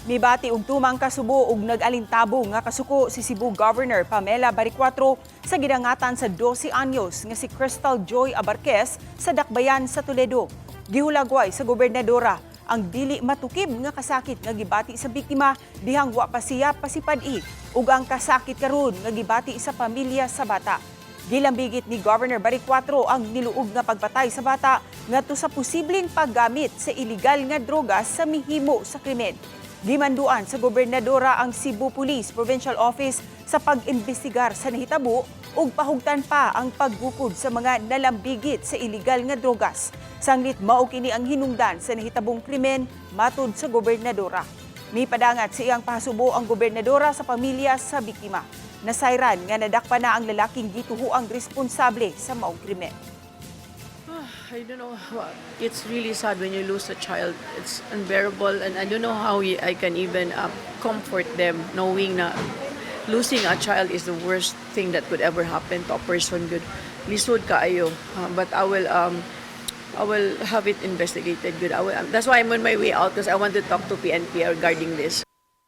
Mibati og tumang kasubo ug nag-alintabo nga kasuko si Cebu Governor Pamela Baricuatro sa gidangatan sa 12 anyos nga si Crystal Joy Abarquez sa Dakbayan sa Toledo. Gihulagway sa gobernadora ang dili matukib nga kasakit nga gibati sa biktima dihang wa pa siya pasipad-i ug ang kasakit karon nga gibati sa pamilya sa bata. Gilambigit ni Governor Baricuatro ang niluog nga pagpatay sa bata ngadto sa posibleng paggamit sa iligal nga droga sa mihimo sa krimen. Gimanduan sa gobernadora ang Cebu Police Provincial Office sa pag-imbestigar sa nahitabo ug pahugtan pa ang pagbukod sa mga nalambigit sa iligal nga drogas. Sanglit mao kini ang hinungdan sa nahitabong krimen, matud sa gobernadora. Mipadangat sa iyang pahasubo ang gobernadora sa pamilya sa biktima. Nasayran nga nadakpa na ang lalaking gituhuang responsable sa maong krimen. I don't know. It's really sad when you lose a child. It's unbearable, and I don't know how I can even comfort them, knowing that losing a child is the worst thing that could ever happen to a person. Gud, lisod kaayo. But I will have it investigated. Gud, I will. That's why I'm on my way out, because I want to talk to PNP regarding this.